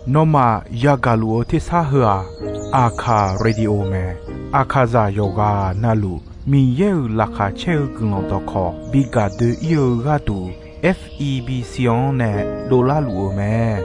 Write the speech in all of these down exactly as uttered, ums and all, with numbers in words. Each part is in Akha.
Nawmaf yagaq luf-eu tersar heu-aq, Aqkaq Radio mae. Aqkaqzaq yawqghaq navluf Miqyaer-euq laqkhaq caer-eu guiqlanq dawqkawq bi gaq doe-ir-eu gharduq, F E B C-anr nae dovlar luf-eu mae.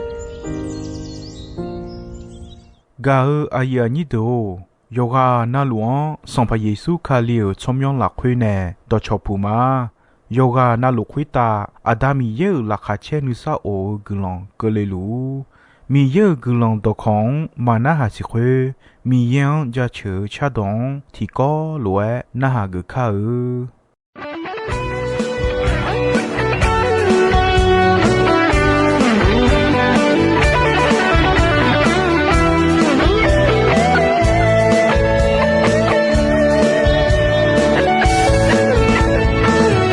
Gaq-eu aqyuif aqnyir deuq-or, yawqghaq navluf-anr Sanqpaq Yeqsur Kali-euq tsawrmyanr lafkhoer nae dawqcawq puq ma. Yawqghaq navluf khoertav Aqda Miqyaer-euq laqkhaq caer nuisar of-eu guiqlanq keuvle luf-ur. Miqyaer-euq guiqlanq dawqkawq-anr maq narhaq siq khoer, Miqyaer-anr jaceuq-eu cardawq-anr tiqkawv lof-aer narhaq geuf kar-eu.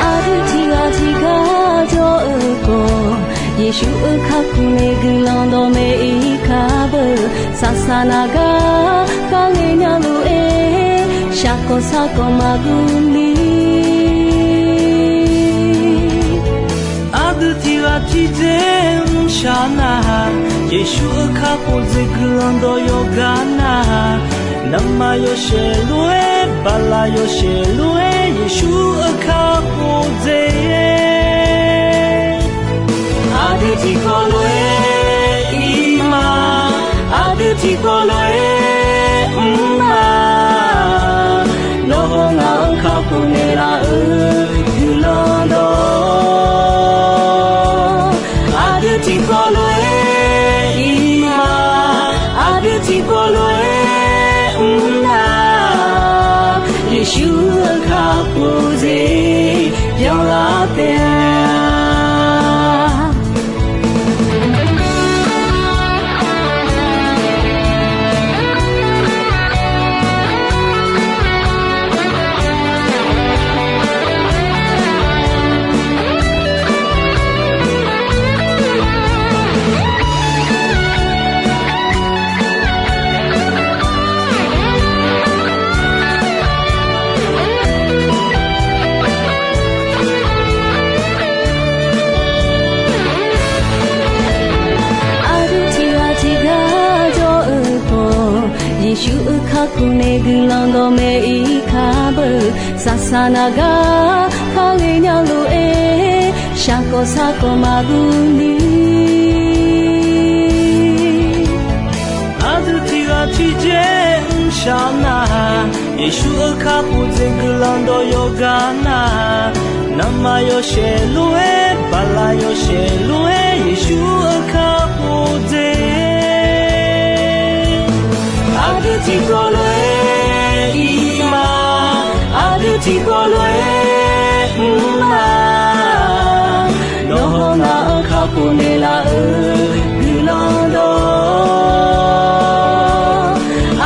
Aqdui tiqghaq tiqgar jawr-eu khawf, Yeqsur-euq kakhof nae guiqlanq dawqmaeq-ir kar beu. Saqsaq naq gar kharle nya lof-aer, shaqkawq sarkawq maqguv ni. Aqdui tiqghaq tiqdzer mrshaq nar-aq, Yeqsur-euq kakhof dzaeq guiqlanq dawq yawqgar nar-aq, navmaqyawshaef lof-aer, baqlaqyawshaef lof-aer, Yeqsur-euq kakhof dzaeq. Aqdui tiqkawv lof-aer ir ma, aqdui tiqkawv lof-aer mr ma. Nawr hawr ngaq-anr kakhof naeqlaf-euq guiqlanq dawq, aqdui tiqkawv lof-aer ir ma, aqdui tiqkawv lof-aer mr nar, Yeqsur-euq kakhof dzaeq byanlar taef-a. Aqdui tiqghaq tiqgar jawr-eu khawf, Yeqsur-euq kakhof nae guiqlanq dawqmaeq-ir kar beu. Saqsaq naq gar kharle nya lof-aer, shaqkawq sarkawq maqguv ni. Aqdui tiqghaq tiqdzer mrshaq nar-aq, Yeqsur-euq kakhof dzaeq guiqlanq dawq yawqgar nar-aq, navmaqyawshaef lof-aer, baqlaqyawshaef lof-aer, Yeqsur-euq kakhof dzaeq. Aqdui tiqkawv lof-aer ir ma, aqdui tiqkawv lof-aer mr ma. Nawr hawr ngaq-anr kakhof naeqlaf-euq guiqlanq dawq,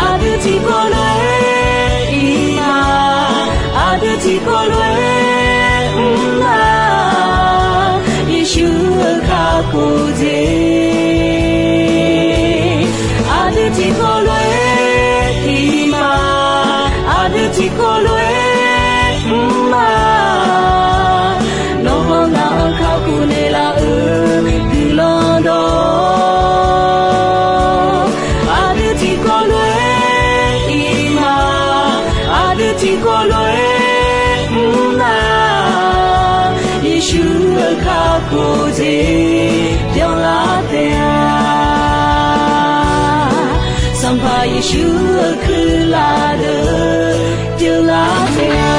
aqdui tiqkawv lof-aer ir ma, aqdui tiqkawv lof-aer mr ma. Yeqsur-euq kakhof dzaeq, aqdui tiqkawv lof-aer ir ma, aqdui tiqkawv lof-aer mr ma. Nawr hawr ngaq-anr kakhof naeqlaf-euq guiqlanq dawq, aqdui tiqkawv lof-aer ir ma, aqdui tiqkawv lof-aer mr ma. Yeqsur-euq kakhof dzaeq byanlar taef-a. Sanqpaq Yeqsur-euq kuirlaf deuq byanlar taef-a.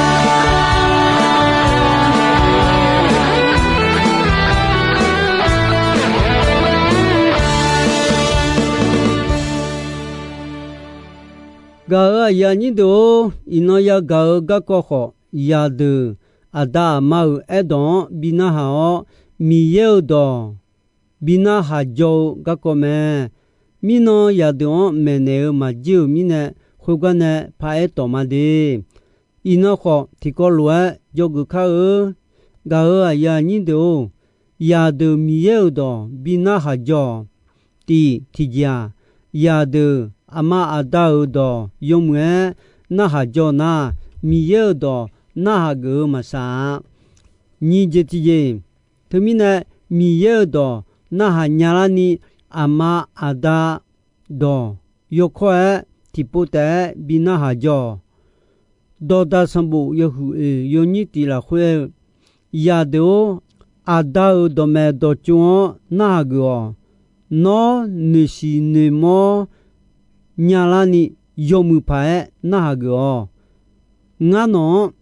Gaq-euq aqyuif aqnyir deuq-or, iqnan yagaq-eu garkawv khawf, zaqdeuq aqda aqma-euq aerdawq-anr bi narhaq-awr, Miqyaer-euq dawq bi narhaq jawr-eu garkawv mae. Mirnan zaqdeuq-anr maeqnaeq-eu maqjir-euq mirnae, khoergar nae paraer tawf ma de. Iqnan khawf tiqkawv lof-aer dzawgeuf kar-eu. Gaq-euq aqyuif aqnyir deuq-or, zaqdeuq Miqyaer-euq dawq bi narhaq jawr-awq. Tiq tiqjeq-aq, zaqdeuq aqma aqda-euq dawq yawmuiq-aer narhaq jawr nar, Miqyaer-euq dawq narhaq geuf-eu maqsaq-a. Nyiq jeq tiqjeq, teumirnae Miqyaer-euq dawq narhaq nyalar ni, aqma aqda dawq yawkawr-aer tiqpov taef-aer bi narhaq jawr-awq. Dawqdaq sanqbof yawhuiq oeq yawnyir tiq lafkhoer aer-eu, Yaqdeuq-or, aqda-euq dawqmaeq dawqtsov-anr narhaq geuf-awq. Nawr noeqshiq noeqmawr nyalar ni, yawmuiq paq-aer narhaq geuf-awq. Ngar nawq-anr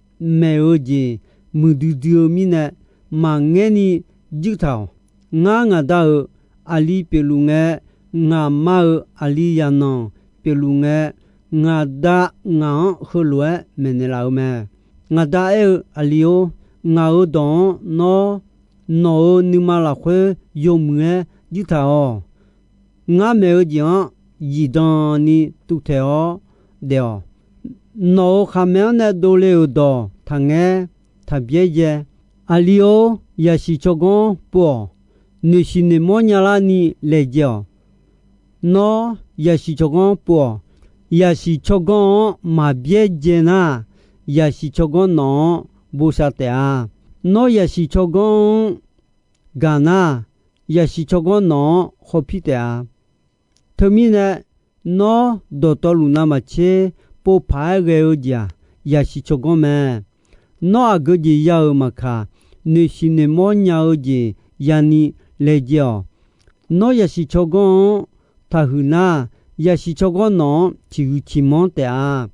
maeq-eu jeq muiqdui dui-eu mirnae, maqngaer ni juir taq-awq. Ngar ngaq da-euq aqli pyeufluf ngae, ngaqma-euq aqli zaqnanq pyeufluf ngae, ngaq da ngaq-anr heulof-aer maeqnaeq laf-eu mae. Ngaq da aer-eu, Aqli-or, ngaq-euq dawq-anr nawr nawq-euq nuima lafkhoer yawmuiq-aer juir taq-awq. Ngar maeq-eu jeq-anr zifdan ni tuvtaeq-awr daef-awq. Nawq-euq khaqmae-anr nae dovle-euq dawq taqngaer, taqbyaer yae. Aqli-or, yaqsiq tsawrganr pov-awq. Noeqshiq noeqmawr nyalar ni laejae-awq. Nawr yaqsiq tsawrganr pov-awq. Yaqsiq tsawrganr-anr maqbyaer jae nar, yaqsiq tsawrganr nawq-anr bosav taef-a. Nawr yaqsiq tsawrganr-anr gaq nar, yaqsiq tsawrganr nawq-anr khawpir taef-a. Teumirnae, nawr dawqtawvluf navmaqtser pov paq-aer ghae-eu jeq-aq, yaqsiq tsawrganr mae. Nawr aqgeu jeq ya-euq maqkaq, noeqshiq noeqmawr nya-eu jeq yani laejae-awq. Nawr yaqsiq tsawrganr-anr taqhuiq nar, yaqsiq tsawrganr nawq-anr ciqhuiq ciqmanr taef-a.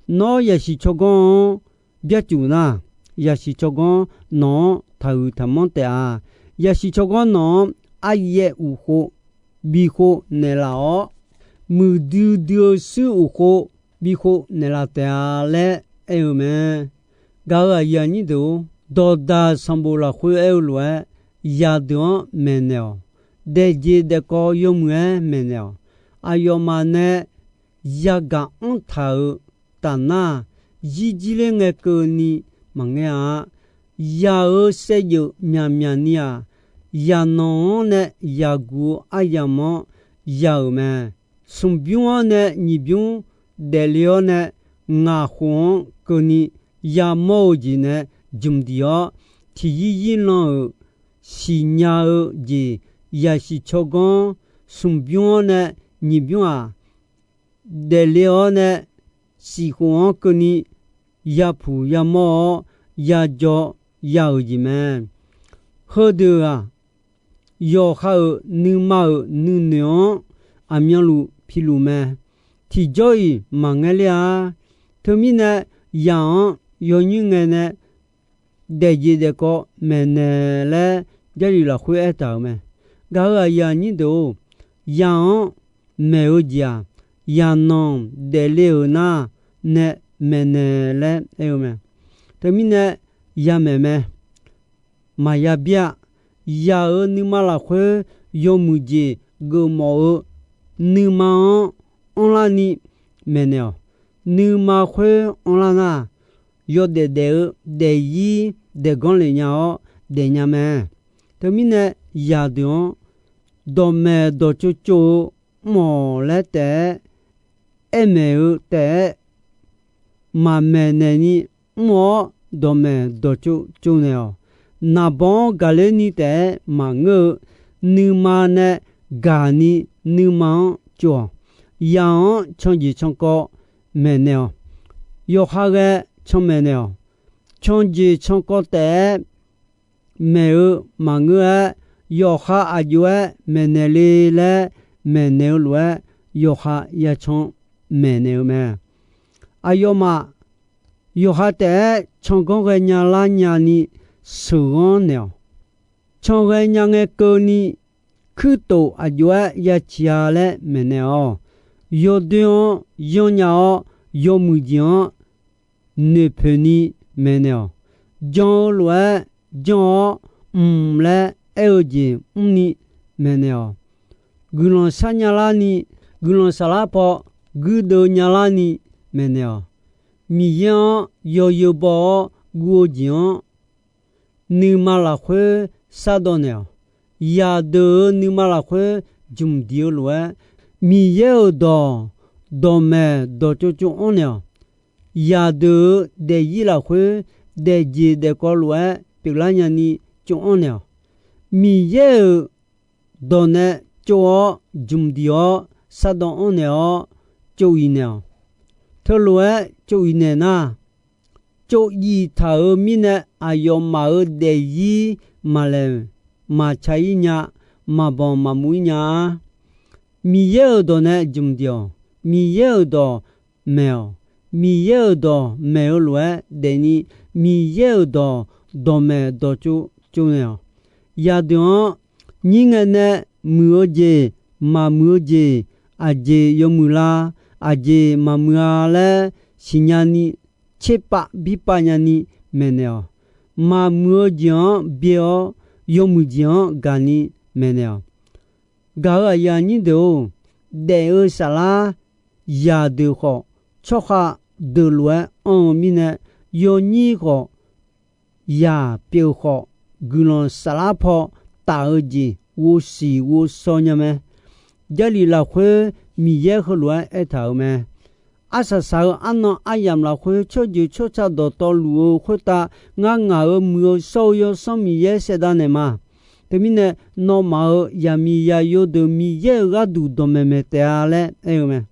Nawr yaqsiq tsawrganr-anr byarcuf nar, yaqsiq tsawrganr nawq-anr taqhuiq taqmanr taef-a. Yaqsiq tsawrganr nawq-anr aryaev uqkhov bikhov naeqlaf-awr, muiqdui dui-eu shuir uqkhov bikhov naeqlaf taef-a laer aer-eu mae. Gaq-euq aqyuif aqnyir deuq-or, dawqdaq sanqbof lafkhoer aer-eu lof-aer, yaqdeuq-anr maeqnaeq-awq. Daefjeq daefkawv yawmuiq-aer maeqnaeq-awq. Aqyawfmaf nae yagaq anr taq-euq tafnar, zirjir ler ngae keuvni maqngaer-a. Yaq-euq saevdzeuf myaqmyaq ni-aq, yaqnanq-anr nae yaqguq-eu aryamq-anr ya-euq mae. Smqbymr-anr nae nyiqbymr daefle-awr nae, ngaqkhof-anr keuvni yamawr-eu jeq nae jmq diq-awr, tiqyir yir lan-euq siqnya-eu jeq, yaqsiq tsawrganr smqbymr-anr nae nyiqbymr-aq, daefle-awr nae siqkhof-anr keuvni yapuq yamawr-awr yajawr ya-euq jeq mae. Heudeuq-aq, yawqha-euq nuima-euq nuinoeq-anr aqmyanluf piluf mae. Tiqjawr-iq maqngaer ler-a. Teumirnae, yaq-anr yawnyir ngae nae daefjeq daefkawv maeqnaeq laer Jarlif lafkhoer aertaq-euq mae. Gaq-euq aqyuif aqnyir deuq-or, yaq-anr maeq-eu jeq-aq, yaqnanq daefle-euq nar nae maeqnaeq laer aer-eu mae. Teumirnae, yamaeq mae. Maqya byav-a. Yaq-euq nuima lafkhoer yawmuiq jeq geufmawf-eu nuima-anr anrlarni maeqnaeq-awq. Nuima khoer anrlar nar, yawdaef daef-eu daefzir daefganr lef nya-awr daefnya mae. Teumirnae, yaqdeuq-anr dawqmaeq dawqtsov tsov-eu mr-awq laer taef-aer aermaeq-eu taef-aer maqmaeq naeqni mr-awr, dawqmaeq dawqtsov tsovnaeq-awq. Naqbawq-anr gaqler ni taef-aer maqngeur-eu, nuima nae gaqni nuima-anr tsov-awq. Yaq-anr canjeq cankawv maeqnaeq-awq. Yawqha ghae canmaeq naeq-awq. Canjeq cankawv taef-aer maeq-eu maqngeur-aer, yawqha aqjox-aer maeqnaeq le laer maeqnaeq-eu lof-aer, yawqha yacan maeqnaeq-eu mae. Aqyawfmaf yawqha taef-aer canganr ghaenya lar nyani sheuqghanr naeq-awq. Can ghaenya ngae keuvni kuirtof aqjox-aer yaciq-a laer maeqnaeq-awq. Yawdoer-anr yanrnya-awr, yawmuiq jeq-anr noeqpoeq ni maeqnaeq-awq. Jan-eu lof-aer janr-awr, mq laer aer-eu jeq mrni maeqnaeq-awq. Guiqlanq sharnya larni, guiqlanq saflar paw guirdeuv nya larni maeqnaeq-awq. Miqyaer-anr yawzeu baw-awr guv-eu jeq-anr nuima lafkhoer shardawv naeq-awq. Yaqdeuq-euq nuima lafkhoer jmq diq-eu lof-aer, Miqyaer-euq dawq dawqmaeq dawqtsov tsov-anr naeq-awq. Yaqdeuq-euq daefzir lafkhoer daefjeq daefkawv lof-aer pyeuflar nyani tsov-anr naeq-awq. Miqyaer-euq dawq nae tsov-awr jmq diq-awr, sardawv anr naeq-awr tsov iq naeq-awq. Teulof-aer tsov iq naeq nar, tsov iq taq-euq mirnae aqyawfmaf-euq daefzir maqlaeq maqca-ir nya, maqbanq maqmuv-ir nya-a. Miqyaer-euq dawq nae jmq diq-awq. Miqyaer-euq dawq maeq-awq. Miqyaer-euq dawq maeq-eu lof-aer daefni, Miqyaer-euq dawq dawqmaeq dawqtsov tsov naeq-awq. Yaqdeuq-anr nyir ngae nae muiq-eu jeq, maqmuiq-eu jeq, aqjeq yawmuiq la, aqjeq maqmuiq-a laer siqnya ni, tserpav birpav nyani maeqnaeq-awq. Maqmuiq-eu jeq-anr byae-awr, yawmuiq jeq-anr gaqni maeqnaeq-awq. Gaq-euq aqyuif aqnyir deuq-or, daef-eu saflar yaqdeuq khawf, tsawrkhav deuq lof-aer anr-eu mirnae, yawnyir khawf, yaq pyeuf khawf, guiqlanq saflar paw taf-eu jeq ghovsiq ghovshaw nya mae. Jarlif lafkhoer Miqyaer heulof-aer aertaq-euq mae. Arsaq saq-eu arnan aryamq lafkhoer tsawrjeuq tsawrca dawqtawvluf-eu khoertav ngar ngaq-euq muiq-eu shawr-eu Yawsanr Miqyaer saevdav naeq ma. Teumirnae, nawmaf-euq yaqmiq yaqyo deuq Miqyaer-euq gharduq dawqmaeq maeq taef-a laer aer-eu mae.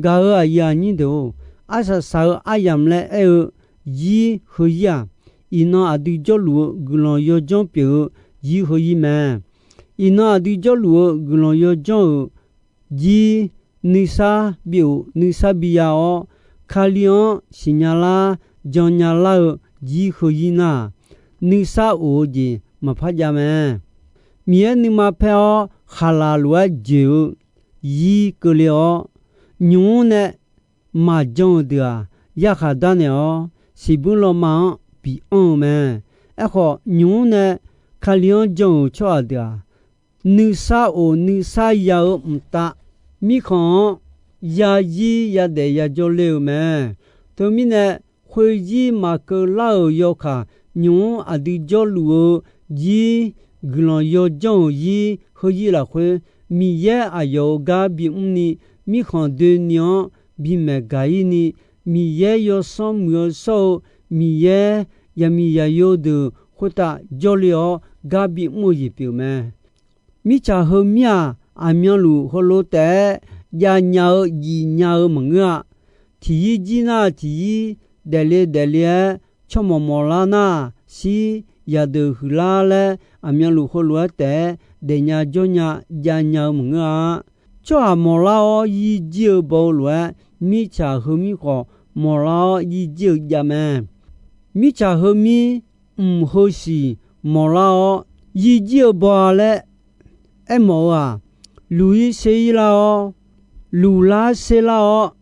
Gaq-euq aqyuif aqnyir deuq-or, arsaq saq-eu aryamq laer aer-eu zir heuzir-aq, iqnan aqdui jawrluf-eu guiqlanq yawdzanr pyeuf-eu zir heuzir mae. Iqnan aqdui jawrluf-eu guiqlanq yawdzanr-euq zir nuisar bi of nuisar bi ya-awr, Kali-anr siqnya lar jannya lar-eu zir heuzir nar-aq, nuisar of-eu jeq maqpar jav mae. Miqyaer nuima paer-awr khaqlaq lof-aer joeq-eu zir keuvle-awr, nymq-mr nae maqjan-euq deuq-aq, yarkhaq darnaeq-awr siqbuir lawma-anr bianr-eu mae. Aerkhawf, nymq-mr nae Kali-anr jan-euq tsawrhaq deuq-aq, nuisar of nuisar ya-eu mqtav, mirkhanq-anr yazir yadaef yajawr ler-eu mae. Teumirnae, khoerzir maqkeuv lar-euq yawkaq, nymq-mr aqdui jawrluf-eu zir, guiqlanq yawdzanr-euq zir heuzir lafkhoer, Miqyaer aqyawf-euq gar bimr ni, mirkhanq doeni-anr bimaeq gaq-ir ni, Miqyaer yawsanr muiq-eu shawr-eu Miqyaer yaqmiq yaqyo deuq khoertav jawrle-awr gar bimr-eu jeq pyeuf mae. Mirtsaq heumir-aq, aqmyanluf heulof taef-aer javnya-eu jifnya-eu maqngeur-a. Tiqyir jir nar tiqyir daefle daefle-aer, tsawrmawq mawqlar nar shir, yaqdeuq huiqlar laer aqmyanluf heulof-aer taef-aer daefnya jawrnya javnya-eu maqngeur-a. Tsawrhaq mawqlar-awr yir jir-eu baw-eu lof-aer, mirtsaq heumir khawf mawqlar-awr yir jir-eu jav mae. Mirtsaq heumir mq heusiq mawqlar-awr yir jir-eu baw-a laer aermawf-eu-aq, luq-ir ser-ir lar-awr, luqlar serlar-awr,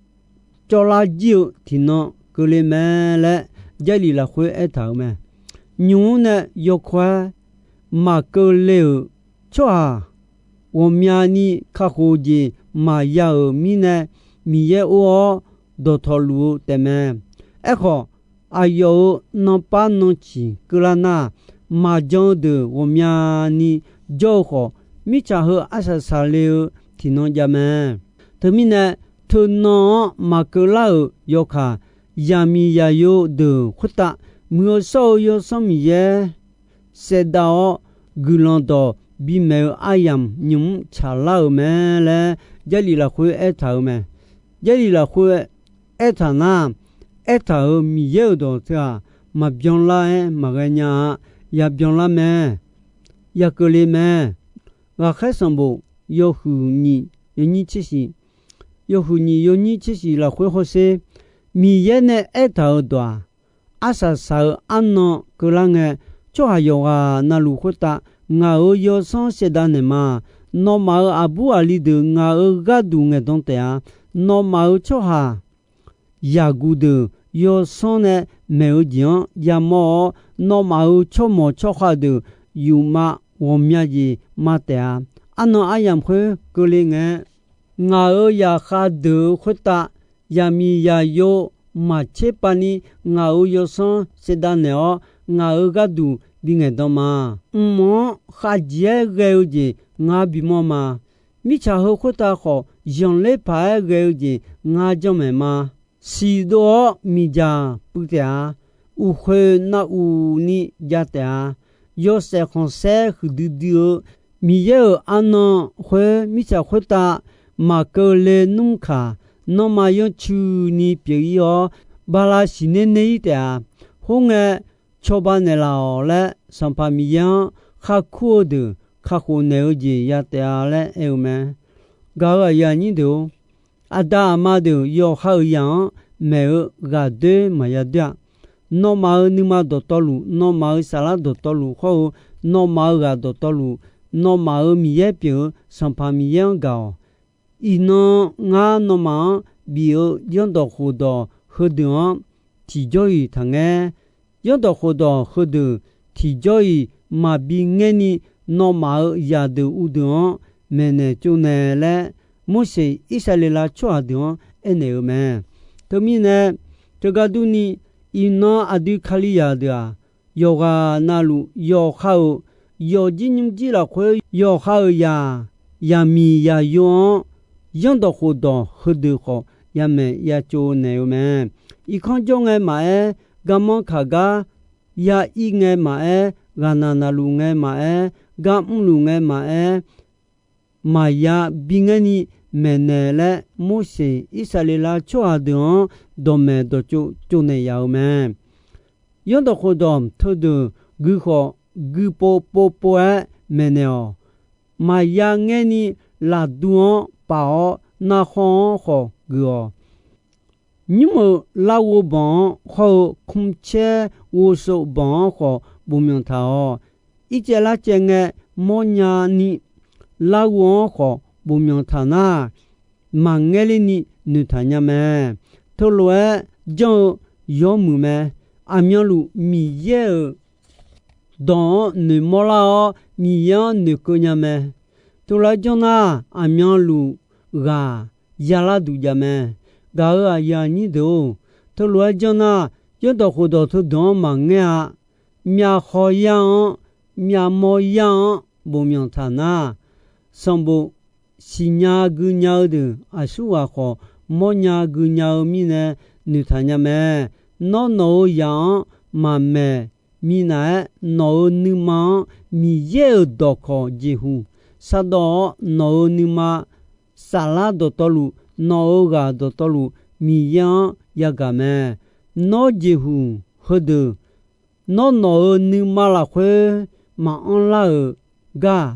cawvlar jir-eu tiqnan keuvle mae laer Jarlif lafkhoer aertaq-euq mae. Nymq-mr nae yawkawr-aer maqkeuvle-euq tsawrhaq ghawqmyani kakhof-eu jeq maqya-euq mirnae, Miqyaer or-awr dawqtawvluf-eu taefmae. Aerkhawf, aqyawf-euq nanpar nanciq keuvlar nar, maqjan-eu deuq ghawqmyani jawr-eu khawf, mirtsaq heu arsaq saqle-eu tiqnan jav mae. Teumirnae, teunan-anr maqkeuvlar-euq yawkaq, yaqmiq yaqyo deuq khoertav, muiq-eu shawr-eu Yawsanr Miqyaer saevdav-awr, guiqlanq dawq bimaeq-eu aryamq nymq-mr tsaqlar-euq mae laer Jarlif lafkhoer aertaq-euq mae. Jarlif lafkhoer aertaq nar, aertaq-euq Miqyaer-euq dawq teu-aq, maqbyan lar-aer maqghae nya-a. Yabyan lar mae. Yakeuvle mae. Ghaqkhaer sanqbof yawhuiq nyiq yawnyir tser shiq, yawhuiq nyiq yawnyir tser shiq lafkhoer hawsher, Miqyaer nae aertaq-euq dawq-aq, arsaq saq-eu arnan keuvlar ngae, tsawrhaq yawqghaq navluf khoertav ngaq-euq yawsanr saevdav naeq ma. Nawmaf-euq aqbur aqli deuq ngaq-euq gharduq ngaeqdan taef-a. Nawmaf-euq tsawrhaq yaqguq deuq yawsanr nae maeq-eu jeq-anr yamawr-awr, nawmaf-euq tsawrmawq tsawrkhav deuq yufmav ghawqmya jeq ma taef-a. Arnan aryamq khoer keuvle ngae, ngaq-euq zaqkhav deuq-euq khoertav, yaqmiq yaqyo maqtser pav ni ngaq-euq yawsanr saevdav naeq-awr, ngaq-euq gharduq bi ngaeqdan ma. Mq-anr khavjeq-aer ghae-eu jeq ngar bimawr ma. Mirtsaq heu khoertav khawf, zanqler paq-aer ghae-eu jeq ngar janrmaeq ma. Siqdov-awr miqdzaq puiv taef-a. Uqkhoeq nav uq ni jav taef-a. Yawshaef khanqsaer huiqdui dui-eu Miqyaer-euq arnan khoer mirtsaq khoertav maqkeuv le nmr kaq, nanrma yanrcuini pyeuf-ir-awr, bala siqner ner-ir taef-a. Khoerngae, cawba naeqlaf-awq laer, Sanqpaq Miqyaer-anr khar kur-eu deuq kakhof naeq-eu jeq ya taef-a laer aer-eu mae. Gaq-euq aqyuif aqnyir deuq-or, aqda aqma deuq yawqha-euq zaq-anr maeq-eu ghaqdoer maqya doer-a. Nawmaf-euq nuima dawqtawvluf, nawmaf-euq saflar dawqtawvluf hawr-eu, nawmaf-euq ghaq dawqtawvluf, nawmaf-euq Miqyaer pyeuf-eu Sanqpaq Miqyaer-anr gaq-awq. Iqnan ngar nawmaf-anr bif-eu zanrdawq khofdawq heudeuq-anr tiqjawr-iq taqngaer. Zanrdawq khofdawq heudeuq tiqjawr-iq maqbi ngaerni, nawmaf-euq zaqdeuq uvdeuq-anr maeqnaeq tsovnaeq laer, Morseq Irsaqleqlav tsawrhaq deuq-anr aernaeq-eu mae. Teumirnae, teugar durni, iqnan aqdui Kalizaq deuq-aq, yawqghaq navluf yawqha-euq yawqjir nymrjir lafkhoer yawqha-euq zaq, zaqmiq zaqyo-anr zanrdawq khofdawq heudeuq khawf yamaeq yatsov naeq-eu mae. Irkanr jawr ngae maqaer, garmanr kaq gar ya ir ngae maqaer, ghaqnaq naqluf ngae maqaer, gar mrluf ngae maqaer, maqya bi ngaerni maeqnaeq laer, Morseq Irsaqleqlav tsawrhaq deuq-anr dawqmaeq dawqtsov tsovnaeq yaf-eu mae. Zanrdawq khofdawq teudeuq gui khawf, gui pov pov pov-aer maeqnaeq-awq. Maqya ngaerni lafdu-anr paf-awr, narkhawr-anr khawf geuf-awq. Nymr-euq larghov banq-anr hawr-eu, kmrcaer ghovsov banq-anr khawf bofmyanq taq-awq. Irtsaev lartsaev ngae mawrnya ni, larghov-anr khawf bofmyanq taq nar, maqngaer lerni noeqtaq nya mae. Teulof-aer janr-eu yawmuiq mae. Aqmyanluf Miqyaer-euq dawq-anr noeqmawr lar-awr, Miqyaer-anr noeqkeuv nya mae. Teulof-aer janr nar, aqmyanluf ghaq yalar duq jav mae. Gaq-euq aqyuif aqnyir deuq-or, teulof-aer janr nar, zanrdawq khofdawq teudeuq-anr maqngaer-a. Myavkhaw yar-anr, myavmawr yar-anr bofmyanq taq nar, sanqbof siqnya gui nya-eu deuq aqsurghaq khawf, mawrnya gui nya-eu mirnae noeqtaq nya mae. Nawr, nawq-euq zaq-anr maqmaeq minav-aer, nawq-euq nuima-anr Miqyaer-euq dawqkawq jeqhuq shardawv-awr, nawq-euq nuima saflar dawqtawvluf, nawq-euq ghaq dawqtawvluf, Miqyaer-anr yagaq mae. Nawr, jeqhuq heudeuq nawr, nawq-euq nuima lafkhoer maqanr lar-euq gar,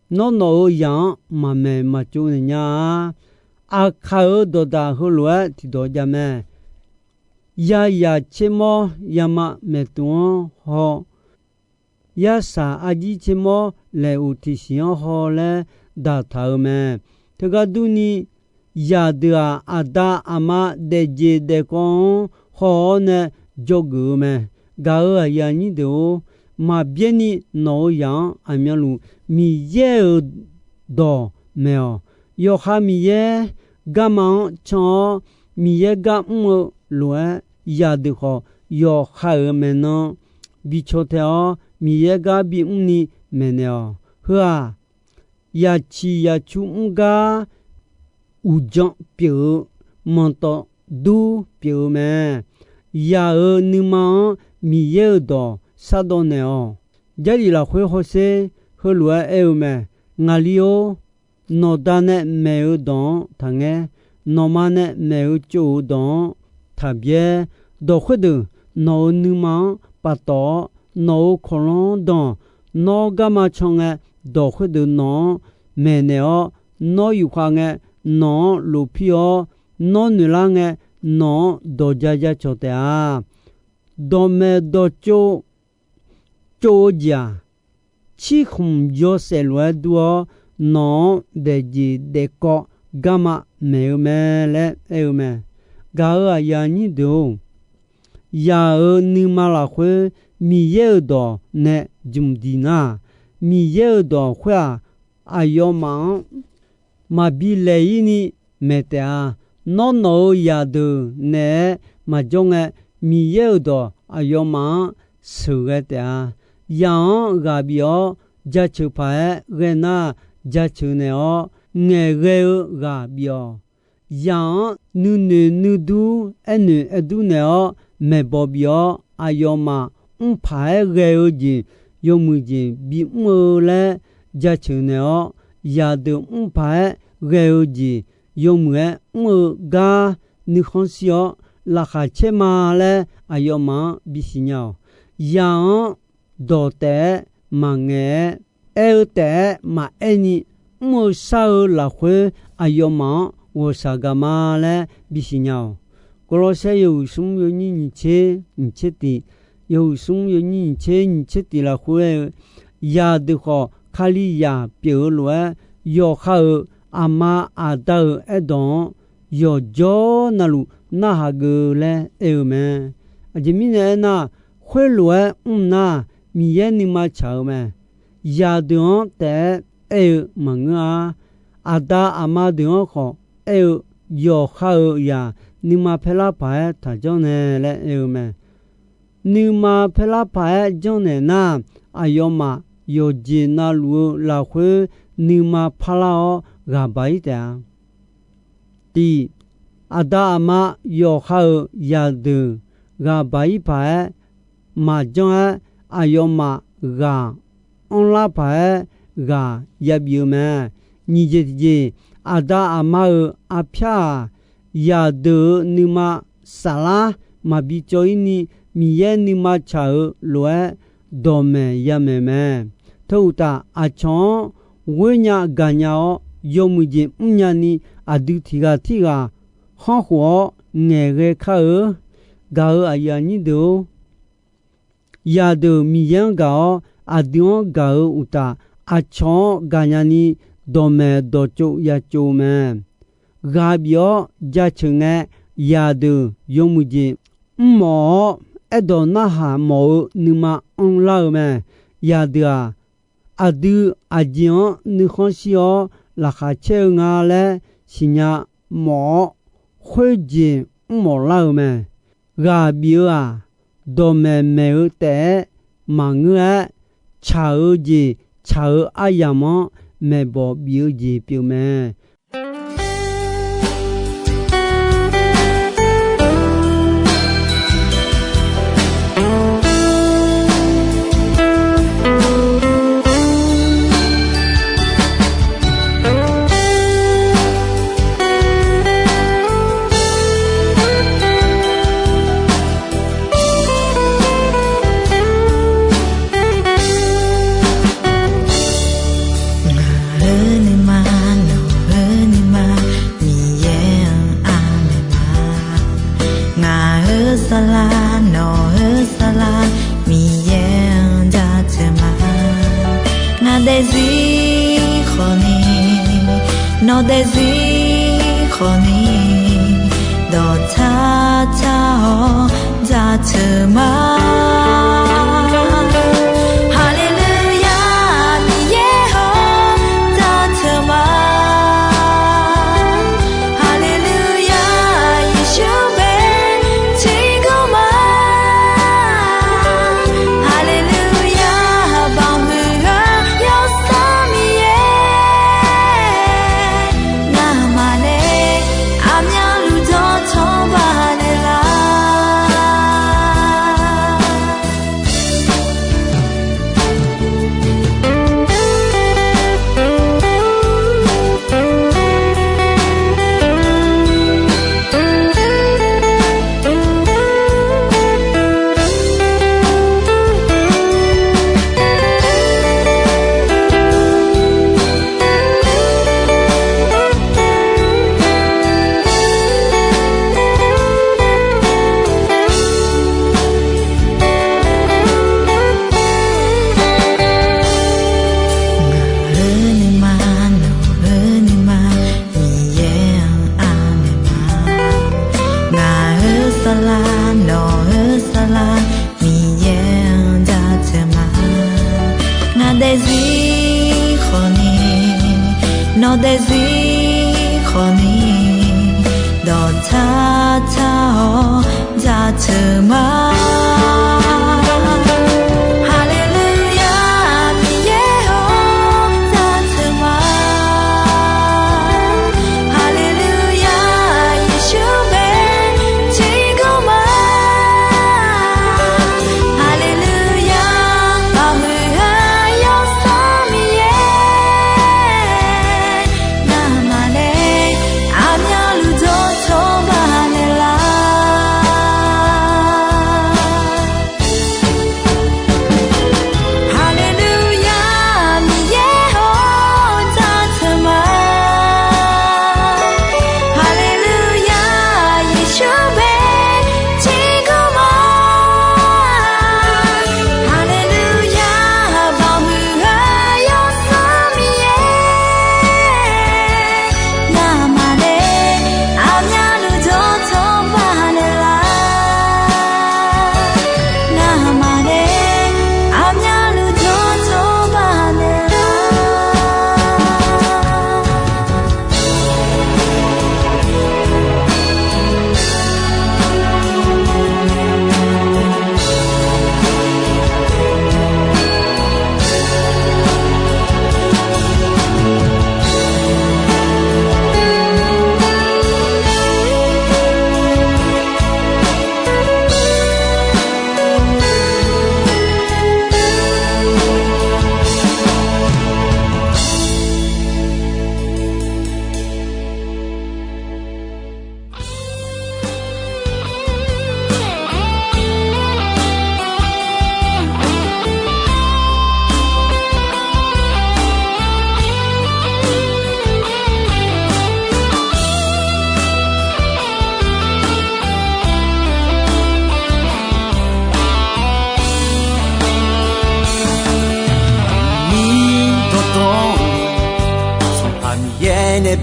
nawr, nawq-euq zaq-anr maqmaeq maqtsov naeq nya-a. Aqkaq-euq dawqdaq heulof-aer tiqdawq jav mae. Yazaq tsermawr yama maeqtuq-anr haw, yarsaq arjir tsermawr laeq uq tiqsiq-anr haw laer daqtaq-eu mae. Teugar durni, zaqdeuq-aq, aqda aqma daefjeq daefkawv-anr haw-awr nae dzawgeuf-eu mae. Gaq-euq aqyuif aqnyir deuq-or, maqbyaerni nawq-euq zaq-anr aqmyanluf Miqyaer-euq dawq maeq-awq. Yawqha Miqyaer garma-anr can-awr, Miqyaer gar mr-eu lof-aer, zaqdeuq khawf yawqha-euq maeqnan bi caw tae-awr, Miqyaer gar bimr ni maeqnaeq-awq. Heu-aq, yaciq yacu mr gar uqdzan pyeuf-eu, manqtawf dur pyeuf-eu mae. Zaq-euq nuima-anr Miqyaer-euq dawq shardawv naeq-awq. Jarlif lafkhoer hawsher heulof-aer aer-eu mae. Ngaqli-or, nawqda nae maeq-eu dawq-anr taqngaer. Nawqma nae maeq-eu tsov-euq dawq-anr taqbyaer. Dawq khoerdeuq nawq-euq nuima-anr paftawf-awr, nawq-euq kawqlanr-anr dan-awq. Nawr garma can ngae, dawq khoerdeuq nawq-anr maeqnaeq-awr, nawr yufkhav ngae, nawq-anr lofpir-awr, nawr noeqlar ngae, nawq-anr dawq ja ja cawq taef-a. Dawqmaeq dawqtsov tsov-eu jeq-aq, cirkhmq yawshaef lof-aer dur-awr, nawq-anr daefjeq daefkawv garma maeq-eu mae laer aer-eu mae. Gaq-euq aqyuif aqnyir deuq-or, zaq-euq nuima lafkhoer Miqyaer-euq dawq nae jmq diq nar, Miqyaer-euq dawq khoer-aq, aqyawfmaf-anr maqbi laeq-ir ni maeq taef-a. Nawr, nawq-euq zaqdeuq naeq-aer maqjawr ngae, Miqyaer-euq dawq aqyawfmaf-anr sheuqghae taef-a. Zaq-anr ghaq bif-awr jaceuq paq-aer ghae nar, jaceuq naeq-awr ngaeqghae-eu ghaq bif-awq. Zaq-anr nuinoeq nuidur aernoeq aerdur naeq-awr maeqbawq bif-awr, aqyawfmaf mrpaq-aer ghae-eu jeq yawmuiq jeq bimr-eu laer, jaceuq naeq-awr, zaqdeuq mr paq-aer ghae-eu jeq yawmuiq-aer mr-eu gar nuikhanr shir-awr laqkhaq caer ma laer aqyawfmaf-anr bisiq nya-awq. Zaq-anr dawq taef-aer maqngaeq-aer, aer-eu taef-aer maqaer ni, mr-eu shar-eu lafkhoer aqyawfmaf-anr ghawqshaq gaq ma laer bisiq nya-awq. Gawrlawrsaer yawhuiq smr yawnyir nyiq tser nyiq tser tiq, yawhuiq smr yawnyir nyiq tser nyiq tser tiq lafkhoer aer-eu, zaqdeuq khawf Kalizaq pyeuf-eu lof-aer, yawqha-euq aqma aqda-euq aerdawq-anr yawqjawr navluf narhaq geuf laer aer-eu mae. Aqjeq mirnae aernar, khoerlof-aer mr nar, Miqyaer nuima tsaq-eu mae. Zaqdeuq-anr taef-aer aer-eu maqngeur-a. Aqda aqma deuq-anr khawf aer-eu, yawqha-euq zaq nuima paerlar paq-aer taq janrnaeq laer aer-eu mae. Nuima paerlar paq-aer janrnaeq nar, aqyawfmaf yawqjeq navluf-eu lafkhoer nuima parlar-awr ghaq baq-ir taef-a. Tiq, aqda aqma yawqha-euq zaqdeuq ghaq baq-ir paq-aer maqjanr-aer, aqyawfmaf ghaq anrlar paq-aer ghaq yabif-eu mae. Nyiq jeq tiqjeq, aqda aqma-euq arpyar-aq, zaqdeuq-euq nuima saflar maqbi cawv-ir ni, Miqyaer nuima tsaq-euq lof-aer dawqmaeq yamaeq mae. Teu uqtaf, aqcawq-anr ghoer nya gaq nya-awr, yawmuiq jeq mrnya ni, aqdui tiq ghaq tirghaq khanrkhof-awr ngaeqghae kar-eu. Gaq-euq aqyuif aqnyir deuq-or, zaqdeuq Miqyaer-anr gaq-awr aqdui-anr gaq-eu uqtaf, aqcawq-anr gaqnya ni dawqmaeq dawqtsov ya tsov-eu mae. Ghaq bif-awr jaceuq ngae, zaqdeuq yawmuiq jeq mrmawf-awr, aerdawq narhaq mawf-eu nuima anrlar-eu mae. Zaqdeuq-aq, aqdui aqjeq-anr nuikhanr shir-awr laqkhaq caer-eu nga laer siqnya mawf-awr, khoerjeq mrmawf lar-eu mae. Ghaq bif-eu-aq, dawqmaeq maeq-eu taef-aer maqngeur-aer, tsaq-eu jeq tsaq-eu aryamq-anr maeqbawq bif-eu jeq pyeuf mae. Ngaq-euq nuima, nawq-euq nuima, Miqyaer-anr aqmaeq ma. Ngaq-euq saflar, nawq-euq saflar, Miqyaer-anr jaceuq ma. Ngaq daefzir khawfni, nawq daefzir khawfni, dawqtsar tsar-awr jaceuq ma. Haleluya, Miqyaer-or, jaceuq ma. Haleluya, Yeqsur bae tiqgawr ma. Haleluya, baoq muiq-eu Yawsanr Miqyaer, ngamaf nae aqmyanluf dawqtawq baqnaeq lar. Ngaq-euq nuima, nawq-euq nuima, Miqyaer-anr aqmaeq ma. Ngaq-euq saflar, nawq-euq saflar, Miqyaer-anr jaceuq ma. Ngaq daefzir khawfni, nawq daefzir khawfni, dawqtsar tsar-awr jaceuq ma. Haleluya, Miqyaer-or, jaceuq ma. Haleluya, Yeqsur bae tiqgawr ma. Haleluya, baoq muiq-eu Yawsanr Miqyaer.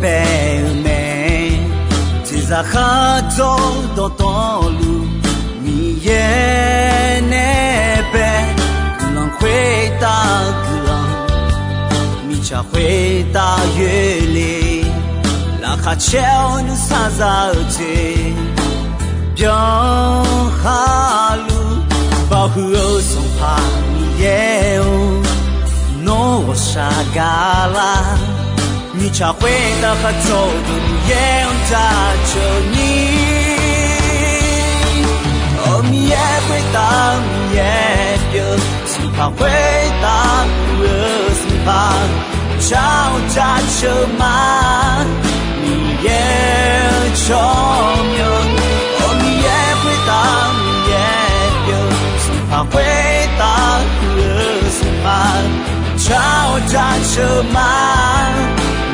bae-eu mae. Teqzaq khar dzawr dawqtawvluf, Miqyaer nae bae guiqlanq khoertav guiqlanq, mirtsaq khoertav yoerle. Laqkhaq caer-awr nuisar za-eu jeq byan khaluf, baoq huiq-eu Sanqpaq Miqyaer-or, nawr ghawqshaq gaqlar. Mirtsaq khoertav khar dzawr-eu deuq Miqyaer-anr jaceuq ni. Awq, Miqyaer khoertav Miqyaer pyeuf, Sanqpaq khoertav pyeuf-eu Sanqpaq, jar-awr jaceuq ma. Miqyaer-eu tsawrmyanr, awq, Miqyaer khoertav Miqyaer pyeuf, Sanqpaq khoertav pyeuf-eu Sanqpaq, jar-awr jaceuq ma.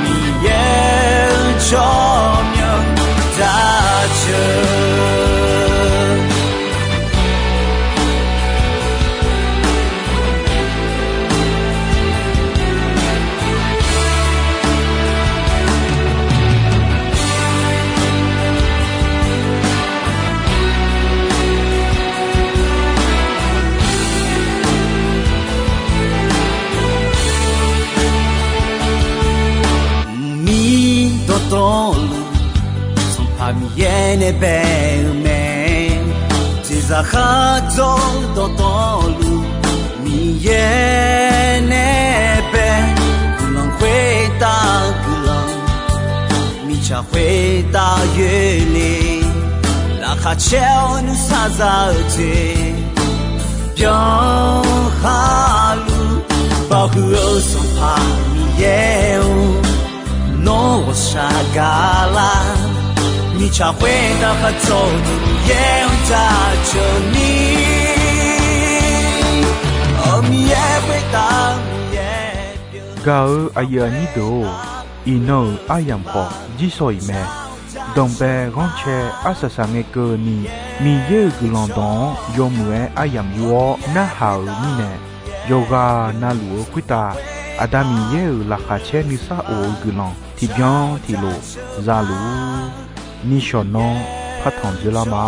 Miqyaer-eu tsawrmyanr jaceuq. Mqmir dawqtawvluf, Sanqpaq Miqyaer nae bae-eu mae. Teqzaq khar dzawr dawqtawvluf, Miqyaer nae bae guiqlanq khoertav guiqlanq, mirtsaq khoertav yoerle. Laqkhaq caer-awr nuisar za-eu jeq byan khaluf, baoq huiq-eu Sanqpaq Miqyaer-or, nawr ghawqshaq gaqlar. Mirtsaq khoertav khar dzawr-eu deuq Miqyaer-anr jaceuq ni. Awq, Miqyaer khoertav Miqyaer pyeuf. Gaq-eu aqyuif aqnyir deuq-or, iqnan-euq aryamq khawf jirsawq iq mae. Danqbae ghanrcae arsaq saq ngae keuvni, Miqyaer-euq guiqlanq dawq-anr yawmuiq-aer aryamq yur-awr narhaq-euq mirnae, yawqghaq navluf-eu khoertav Aqda Miqyaer-euq laqkhaq caer nuisar of-eu guiqlanq tiqbyan tiqlof za luf-ur. Nishawq nanr partanq dzoerlar ma.